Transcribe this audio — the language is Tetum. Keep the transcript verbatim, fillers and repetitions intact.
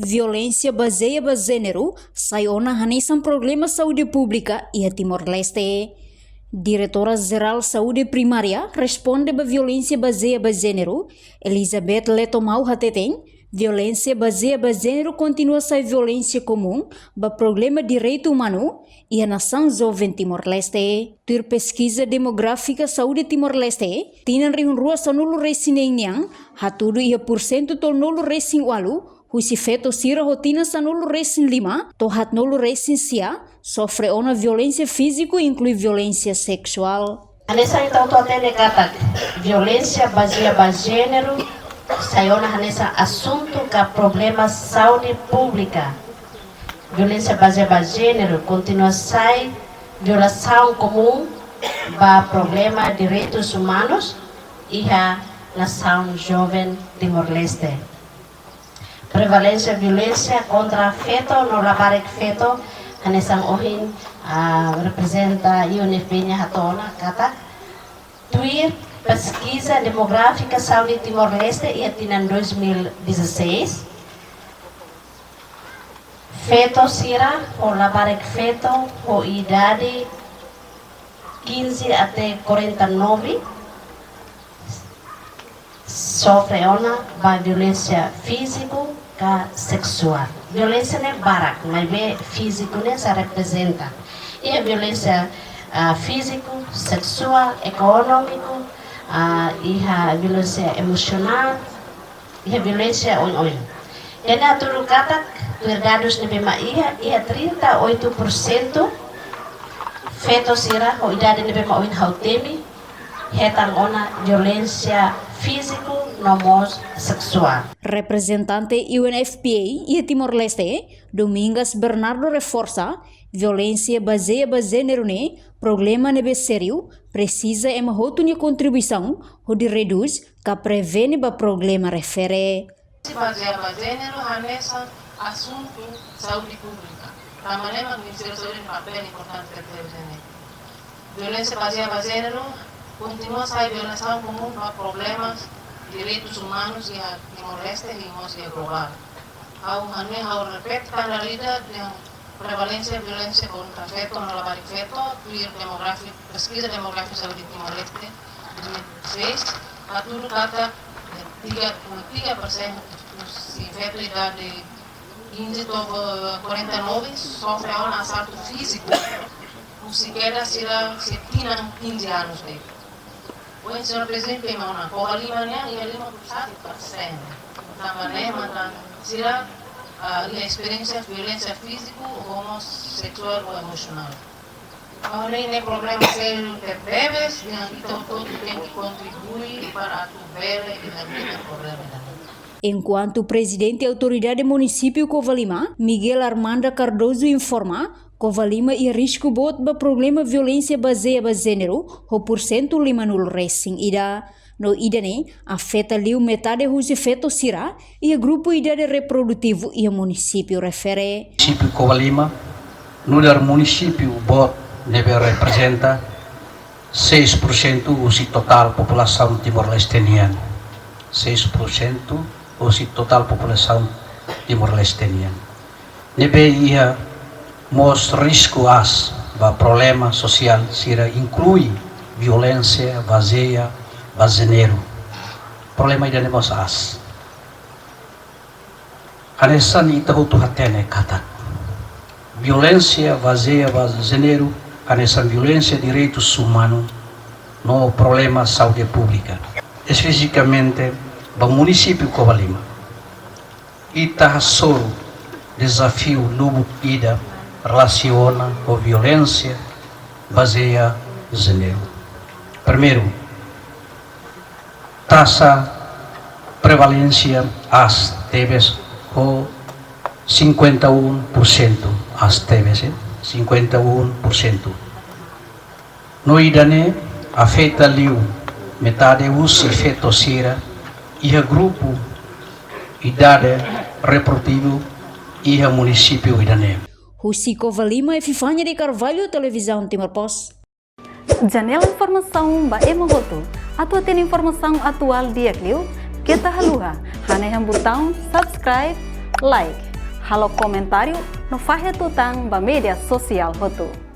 Violénsia bazeia ba jéneru sai ona hanesan problema saúde públika iha Timor-Leste. Diretora Jerál Saúde Primária responde ba violénsia bazeia ba jéneru, Elizabeth Letomau hateten, violénsia bazeia ba jéneru kontinua sai violénsia komún ba problema direitu umanu iha nasaun joven Timor-Leste. Tuir peskiza demográfika saúde Timor-Leste, tinan rihun rua sanulu resin neen nian, hatudu iha pursentu tolunulu resin ualu husi feto sira ho tinan sanulu resin lima to'o haatnulu resin sia sofre ona violénsia fíziku, inklui violénsia seksuál. Hanesan ita hotu hatene katak, violénsia bazeia ba jéneru sai ona hanesan asuntu ka problema saúde públika. Violénsia bazeia ba jéneru kontinua sai violasaun komún ba problema direitus umanus iha nasaun joven Timor-Leste. Prevalénsia violénsia kontra feto no labarik feto, hanesan ohin, ah, reprezenta U N F P A nia hato'o ona katak, tuir peskiza demográfika saúde Timor-Leste iha tinan dois mil e dezasseis, feto sira ho labarik feto ho idade quinze até quarenta e nove sofre ona ba violénsia fíziku ka seksuál. Violénsia ne'e barak, maibé fíziku ne'e sei reprezenta. Iha violénsia, ah, fíziku, seksuál, ekonómiku, ah, iha violénsia emosionál, iha violénsia oioin. Ita hatudu katak, tuir dadus ne'ebé mak iha, iha trinta e oito por cento feto sira ho idade ne'ebé mak ohin ha'u temi, hetan ona violénsia fíziku no mós seksuál. Reprezentante U N F P A iha Timor-Leste, Domingas Bernardo reforsa, violénsia bazeia ba jéneru ne'e problema ne'ebé sériu, presiza ema hotu nia kontribuisaun hodi redús ka prevene ba problema refere. Bazeia ba jéneru hanesan asuntu saúde públika. Tanba ne'e mak Ministériu Saúde papél importante tebes iha ne'e. Violénsia bazeia ba jéneru kontinua sai violasaun komún ba problema direitus umanus iha Timor-Leste i mós iha globál. Ha'u hanoin ha'u repete tan dala ida, prevalénsia violénsia kontra feto no labarik feto, tuir demográfiku, peskiza demográfika saúde Timor-Leste dois mil e dezasseis, hatudu katak tiga, tiga persen husi feto idade quinze to'o quarenta e nove sofre ona asaltu fíziku husi kedas sira sei tinan quinze anos de'it. Ohin señór Prezidente mak ona, Covalima nian iha lima puluh satu persen. Tanba ne'e mak sira, ah, iha esperiénsia violénsia fíziku, ou mós seksuál ou emosionál. Ha'u hanoin ne'e problema sériu tebetebes, ita hotu tenke kontribui para atu bele elimina problema ida-ne'e. Enkuantu Prezidente Autoridade Munisípiu Covalima, Miguel Armanda Cardoso informa, Covalima iha risku boot ba problema violénsia bazeia ba jéneru ho pursentu limanulu resin ida. No ida-ne'e afeta liu metade husi feto sira iha grupu idade reprodutivu iha munisípiu refere. Munisípiu Covalima nu'udar munisípiu boot ne'ebé reprezenta seis por cento husi totál populasaun Timor-Leste nian. Seis por cento husi totál populasaun Timor-Leste nian. Ne'ebé iha mós risku aas ba problema sosiál sira, inklui violénsia bazeia ba jéneru. Problema ida-ne'e mós aas. Hanesan ita hotu hatene katak, violénsia bazeia ba jéneru hanesan violénsia direitus umanu no problema saúde públika. Espesifikamente ba munisípiu Covalima, ita hasoru dezafiu lubuk ida relasiona ho violénsia bazeia jéneru. Primeiru, taxa prevalénsia aas tebes ho cinquenta e um por cento, aas tebes, eh, cinquenta e um por cento. No ida-ne'e afeta liu metade husi feto sira iha grupu idade reprodutivu iha munisípiu ida-ne'e. Husi Covalima, Epifania de Carvalho, Televizaun Timor Post. Janela informasaun ba ema hotu. Atu hatene informasaun atuál di'ak liu, keta haluha hanehan butaun subscribe, like, Halo komentáriu no fahe tutan ba média sosiál hotu.